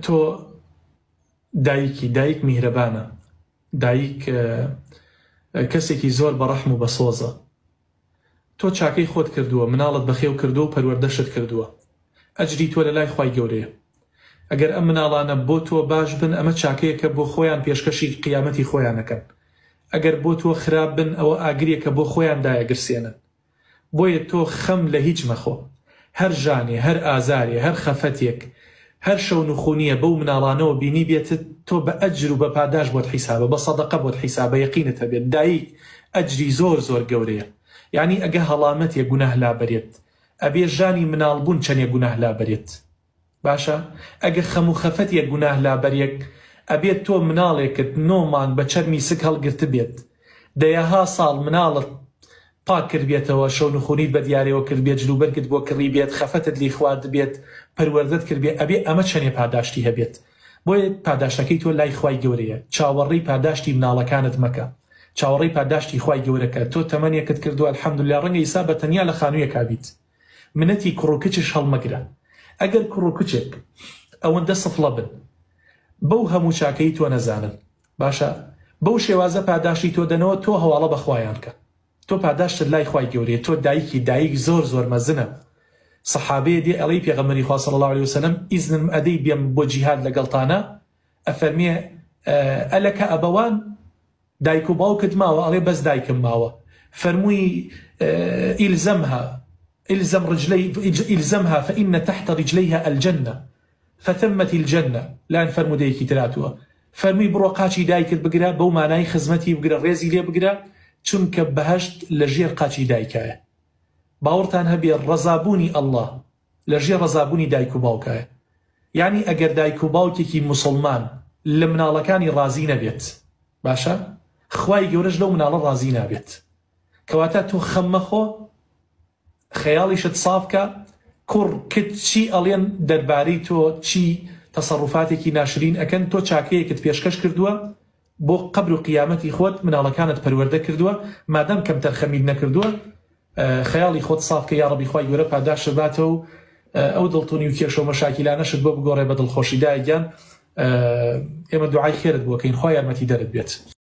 تۆ دایکی، دایک میهرەبانە، دایک کەسێکی زۆر بەڕەحم و بەسۆزە. تۆ چاکەی خۆت کردووە، مناڵت بەخێو کردووە و پەروەردەشت کردووە. ئەجری تۆ لە لای خوای گەورەیە. ئەگەر ئەم مناڵانە بۆ تۆ باش بن ئەمە چاکەیەکە بۆ خۆیان پێشکەشی قیامەتی خۆیان ئەکەن. ئەگەر بۆ تۆ خراپ بن ئەوە ئاگرێکە بۆ خۆیان دایەگرسێنن. بۆیە تۆ خەم لە هیچ مەخۆ. هەر ژانێ، هەر ئازارێ، هەر خەفەتێک، هەر شەونخونییە بەو مناڵانەوە بینیبێتت، تۆ بە ئەجر و بە پاداشت بۆت حیسابە، بە سەدەقە بۆت حیسابە، یەقینت هەبێت دایک ئەجری زۆر زۆر گەورەیە. یانی ئەگە هەڵامەتێ گوناه لابەرێت، ئەبێ ژانی مناڵبوون چەنێ گوناه لابەرێت. باشە ئەگە خەم و خەفەتێک گوناه لابەرێک ئەبێت تۆ مناڵێکت نۆ مانگ بە چەرمی سک هەڵگرتبێت دەیەها ساڵ مناڵت پاک کردبێتەوە شەونخونیت بە دیارەوە کردبێت جلوبەرگت بۆ کڕیبێت خەفەتت لی خواردبێت پەروەردەت کردبێت ئەبێ ئەمە چەنێ پاداشتی هەبێت بۆیە پاداشتەکەی تۆ لای خوای گەورەیە چاوەڕێی پاداشتی مناڵەکانت مەکە چاوەڕێی پاداشتی خوای گەورەکە تۆ تەمەنێکت کردوە الحمدللە ڕەنگە ئیسا بە تەنیا لە خانویەکا بیت منەتی کوڕ و کچش هەڵمەگرە ئەگەر کوڕ و کچێک ئەوەندە سفڵە بن بەو هەموو چاکەی تۆ نەزانن باشە بەو شێوازە پاداشتی تۆ دەنەوە تۆ هەواڵە بە خوایان کە تۆ پاداشتت لای خوای گەورەیە تۆ دایکی دایک زۆر زۆر مەزنە سەحابەیە دێ ئەڵێی پێغەمبەری خوا صلی اللە علیه وسلم ئیزنم ئەدەی بێم بۆ جیهاد لەگەڵتانە ئەفەرمێ ئەلەکە ئەبەوان دایک و باوکت ماوە ئەڵێ بەس دایکم ماوە فەرمووی الزمها الزم رجلی الزمها فإن تحت رجلیها الجنە فثمة الجنە لان فەرموودەیەکی تر هاتووە فەرمووی بڕۆ قاچی دایکت بگرە بەو مانای خزمەتی بگرە ڕێزی لێ بگرە چونکە بەهەشت لە ژێر قاچی دایکایە باوەڕتان هەبێ ڕەزابوونی اللە لە ژێر ڕەزابوونی دایک و باوکایە یانی ئەگەر دایک و باوکێکی موسڵمان لە مناڵەکانی ڕازی نەبێت باشە خوای گەورەش لەو مناڵە ڕازی نابێت کەواتە تۆ خەم مەخۆ خەیاڵیشت ساف کە کوڕ کچ چی ئەڵێن دەربارەی تۆ چی تەسەڕوفاتێکی ناشرین ئەکەن تۆ چاکەیەکت پێشکەش کردووە بۆ قەبر و قیامەتی خۆت مناڵەکانت پەروەردە کردووە مادام کەمتەرخەمیت نەکردووە خەیاڵی خۆت ساف کە یاڕەبی خوای گەورە پاداشتت باتەوە و ئەو دڵتونی و کێشە و مەشاکیلانەشت بۆ بگۆڕێ بە دڵخۆشی دایە گیان ئێمە دوعای خێرت بۆ کەین خوا یارمەتی دەرت بێت.